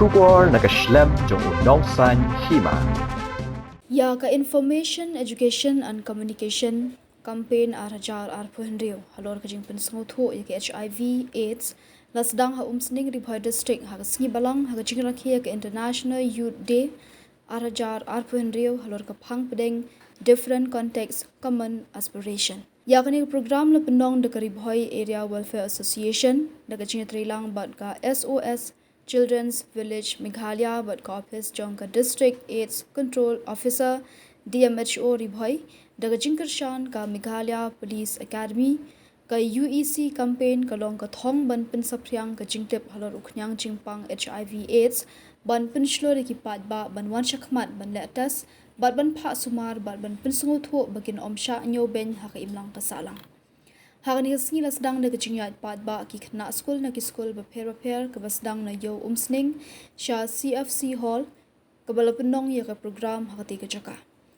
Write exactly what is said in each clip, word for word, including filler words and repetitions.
Khubor na ka shlem jong u nongsan hima. Ïa ka Information, Education and Communication Campaign ar hajar arphew hynriew halor ka jingpynsngewthuh ïa ka H I V AIDS la sdang ha Umsning, Ri Bhoi District ha ka sngi Balang ha ka jingrakhe ïa ka International Youth Day ar hajar arphew hynriew halor ka phang pdeng Different Context, Common Aspiration. Ïa kane ka program la pynlong da ka Ri Bhoi Area Welfare Association da ka jingïatreilang bad ka S O S Children's Village Meghalaya bad ka ophis jong ka District AIDS Control Officer, D M H O, Ri Bhoi, da ka jingkyrshan ka Meghalaya Police Academy. Ka U E C campaign ka long ka thong ban pynsaphriang ka jingtip halor u khñiang jingpang H I V AIDS, ban pynshlur ïa ki paidbah ban wan shakhmat ban leh test bad ban phah sumar bad ban pynsngewthuh ba kin ym shah ñiewbeiñ ha ka imlang ka sahlang. Ha kane ka sngi la sdang da ka jingïaid paidbah ki khynnah skul na ki skul bapher bapher kaba sdang na Ïew Umsning sha C F C Hall, kaba la pynlong ïa ka program ha katei ka jaka.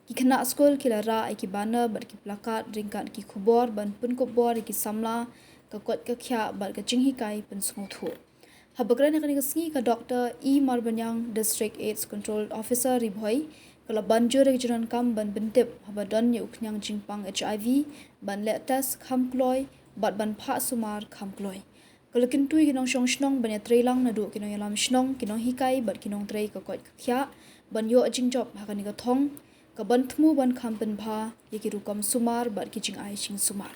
Ki khynnah skul ki la rah ïa ki banner bad ki placard ryngkat ki khubor ban pynkup bor ïa ki samla, ka koit ka khiah bad ka jinghikai pynsngewthuh. Haba kren ha kane ka sngi ka Doctor E Marbaniang, District AIDS Control Officer, Ri Bhoi, ka la ban jur ïa ka jingdonkam ban pyntip haba don ïa u khñiang jingpang H I V, ban leh test kham kloi bad ban phah sumar kham kloi. Ka la kyntu ïa ki nongshong shnong ban ïatreilang naduh ki nongïalam shnong, ki nonghikai bad ki nongtrei ka koit ka khiah ban ïoh jingjop ha kane ka thong kaban thmu ban kham pynbha ïa ki rukom sumar bad ki jingai jingsumar.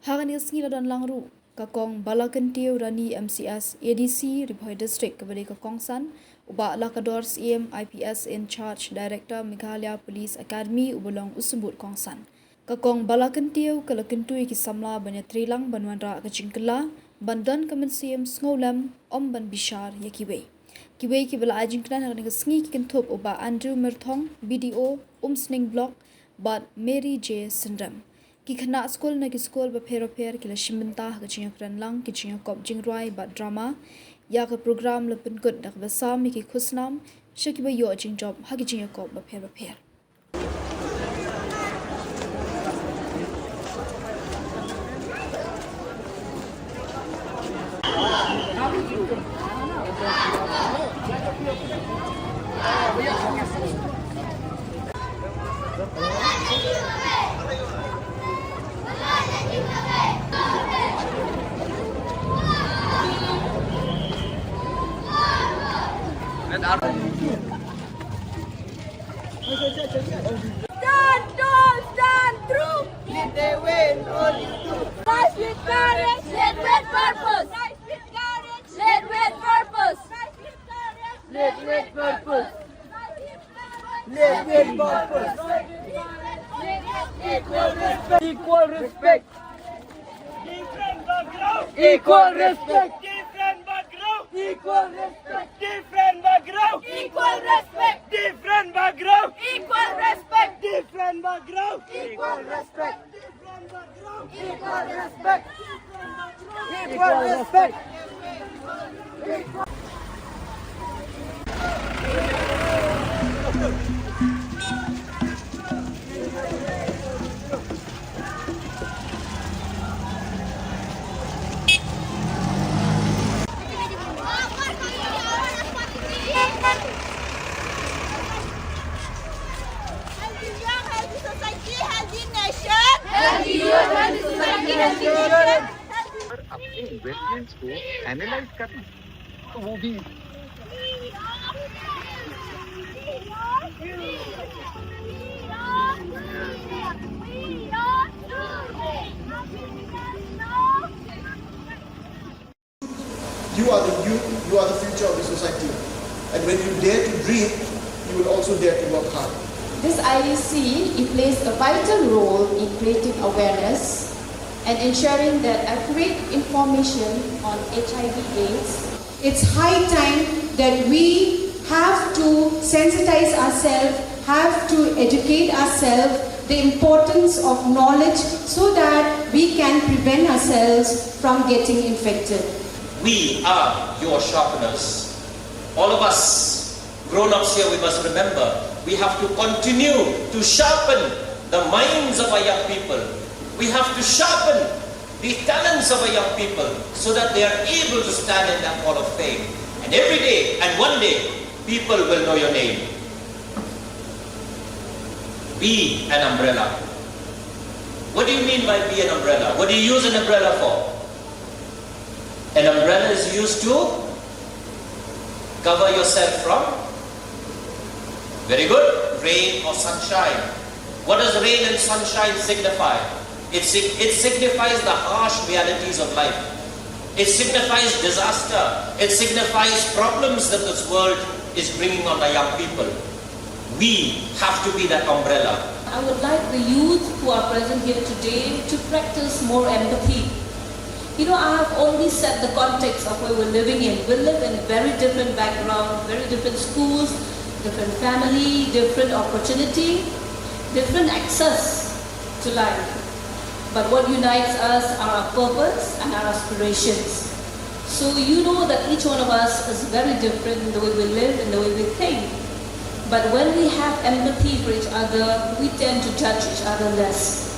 Ha kane ka sngi la don lang ruh ka Kong Balakyntiew Rani, M C S, A D C, Ri Bhoi District, kaba dei ka kongsan u Bah Lakador Syiem, I P S in charge, Director, Meghalaya Police Academy, uba long u symbud kongsan. Ka Kong Balakyntiew ka la kyntu ïa ki samla ban ïatreilang ban wanrah ka jingkylla, ban don ka mynsiem sngewlem, ym ban bishar ïa kiwei. Kiwei kiba la ai jingkren ha kane ka sngi ki kynthup u Bah Andrew Myrthong, B D O, Umsning Block, bad Mary J Synrem. Ki khynnah skul na ki skul bapher bapher ki la shim bynta ha ka jingïakren lang, ki jingïakop jingrwai bad drama. Ïa ka program la pynkut da kaba sam ïa ki khusnam sha kiba ïoh jingjop ha ki jingïakop bapher bapher. Stand tall, stand true. Lead the way in all you do. Rise with courage, lead with purpose. Rise with courage, lead with purpose. Rise with courage, lead with purpose. Lead with purpose. Equal respect. Equal respect. Different background. Equal respect. Different background. Equal respect. Different background. Equal respect. Different background. Equal respect. Different background. Equal respect. Equal respect. Equal respect. Healthy youth, healthy society, healthy nation. Healthy youth, healthy society, healthy nation. पर अपने इन्वेस्टमेंट्स को एनालाइज करना, तो वो भी You are the youth, you are the future of the society. And when you dare to dream, you will also dare to work hard. This I E C, it plays a vital role in creating awareness and ensuring that accurate information on H I V AIDS. It's high time that we have to sensitize ourselves, have to educate ourselves the importance of knowledge so that we can prevent ourselves from getting infected. We are your sharpeners. All of us, grown-ups here, we must remember, we have to continue to sharpen the minds of our young people. We have to sharpen the talents of our young people so that they are able to stand in that hall of fame and Every day, and one day, people will know your name. Be an umbrella. What do you mean by be an umbrella? What do you use an umbrella for? An umbrella is used to cover yourself from, very good, rain or sunshine. What does rain and sunshine signify? It, sig- it signifies the harsh realities of life. It signifies disaster. It signifies problems that this world is bringing on our young people. We have to be that umbrella. I would like the youth who are present here today to practice more empathy. You know, I have already set the context of where we're living in. We live in very different background, very different schools, different family, different opportunity, different access to life. But what unites us are our purpose and our aspirations. So you know that each one of us is very different in the way we live, in the way we think. But when we have empathy for each other, we tend to judge each other less.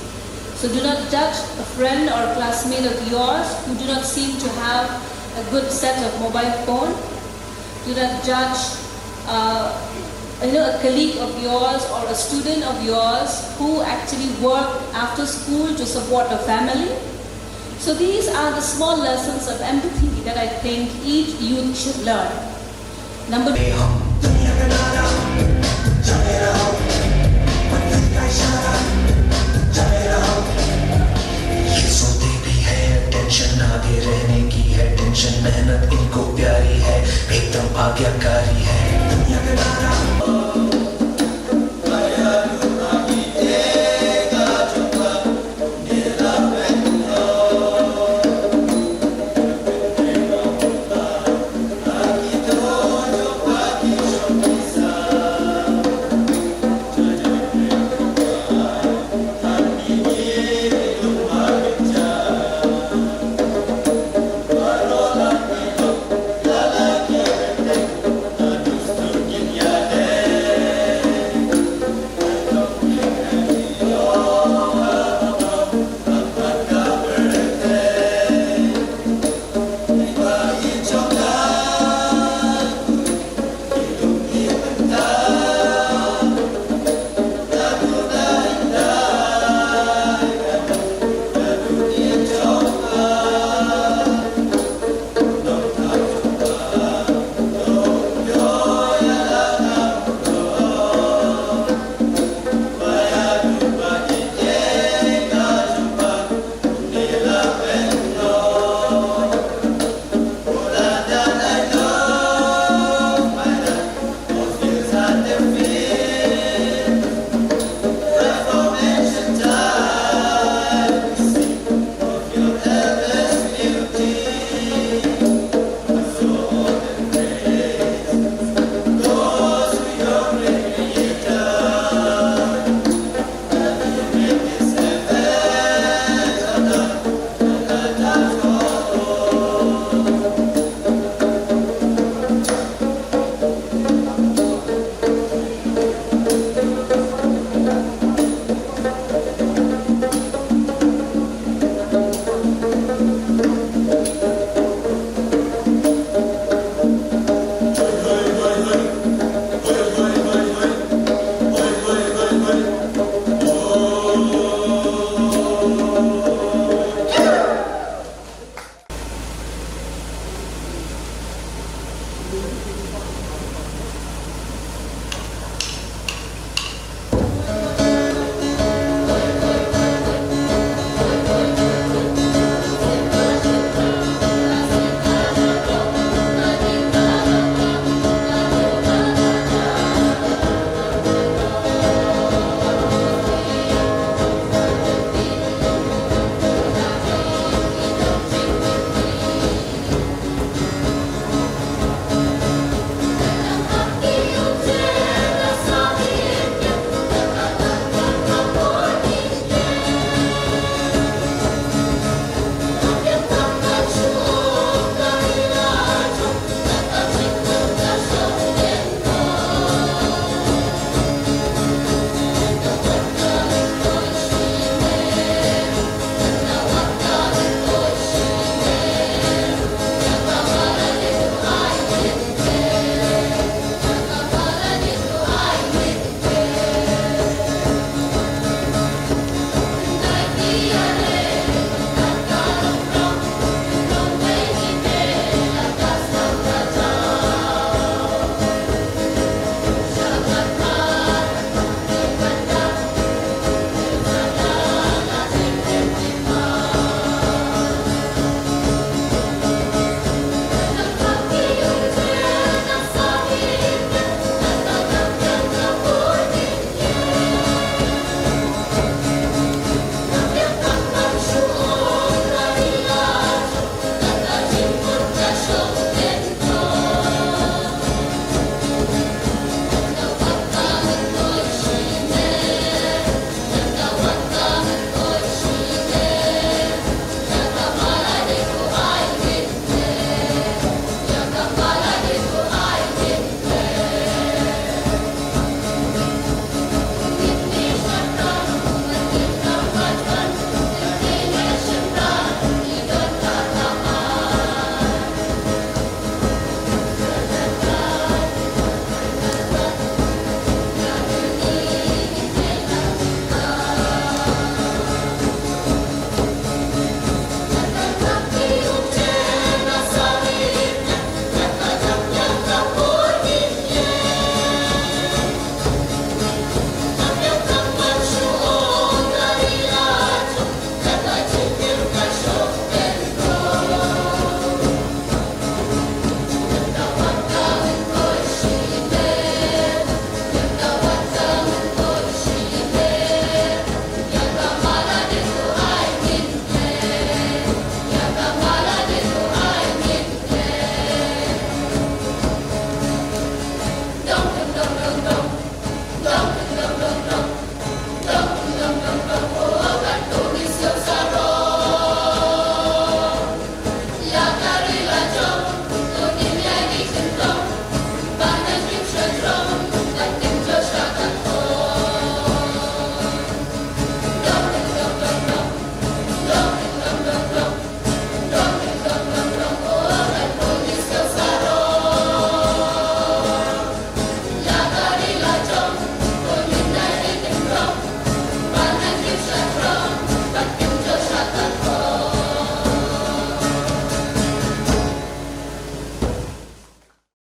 So do not judge a friend or a classmate of yours who do not seem to have a good set of mobile phone. Do not judge, uh, you know, a colleague of yours or a student of yours who actually work after school to support the family. So these are the small lessons of empathy that I think each youth should learn. Number ये सोते भी है टेंशन, आगे रहने की है टेंशन, मेहनत इनको प्यारी है, एकदम आज्ञाकारी है दुनिया के नाना।